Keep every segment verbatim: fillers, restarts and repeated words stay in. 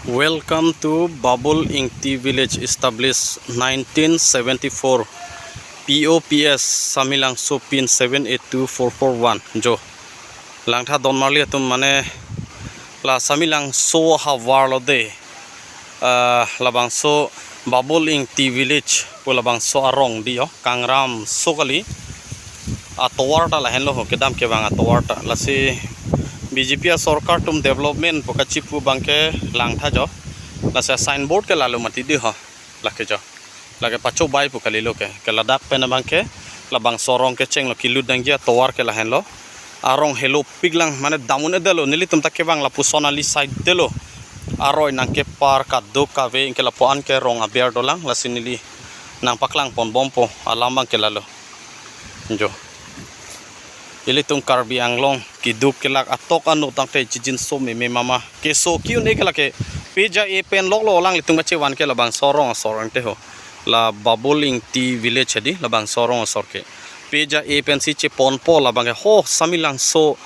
Welcome to Babul Ingti village, established nineteen seventy-four, P O P S Samelangso pin seven eight two four four one jo. Langtha donmarli atum, mane la Samelangso havar lo de. Ah, labangso Babul Ingti village pu labangso arong di jo, Kangram so kali. Atovar ta lahenlo ho, kedam kevang atovar ta. Lasi B J P asorkar atum development pu kachipu abangke langtha jo. Lasi signboard ke lalo mati di ho. Lake jo. Lake pachobai pu kalilo ke. Ke ladak pen abangke labangso arong kechenglo, kelut nangji atovar ke lahenlo. Arong helopik lang, mane dam un-edetlo, nelitum ta kevang lapuson ali side detlo. Aroi nangkepar kaduk kave, anke lapu-an ke rong aber dolang, lasi neli nangpaklang ponbompo, alam abangke lalo. Jo. Ilitum Karbi Anglong keduk kelak atok anu tangte chijinso meme mama. Keso ki-un-e ke lake peja e pen loklo, alanglitum kachevan ke labangso arong asor angte ho. La Babul Ingti village hedi, labangso arong asor ke. Peja e pensi cheponpo labangke ho, Samelangso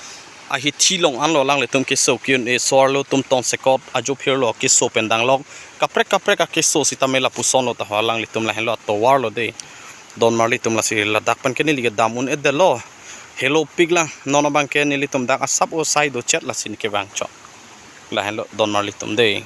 ahithi along anlo alanglitum keso ki-un-e, so-arlo atum tongsekot ajo phirlo keso pen danglok. Kaprek kaprek akeso sitame lapuson lo ta ho, alanglitum lahenlo atovar lo de. Donmarlitum, lasi ladak pen ke neli ke dam un-edetlo. Helopik lang, non abangke nelitum dak asap osai dochet lasi ne kevang chot. Lahenlo donmarlitum de.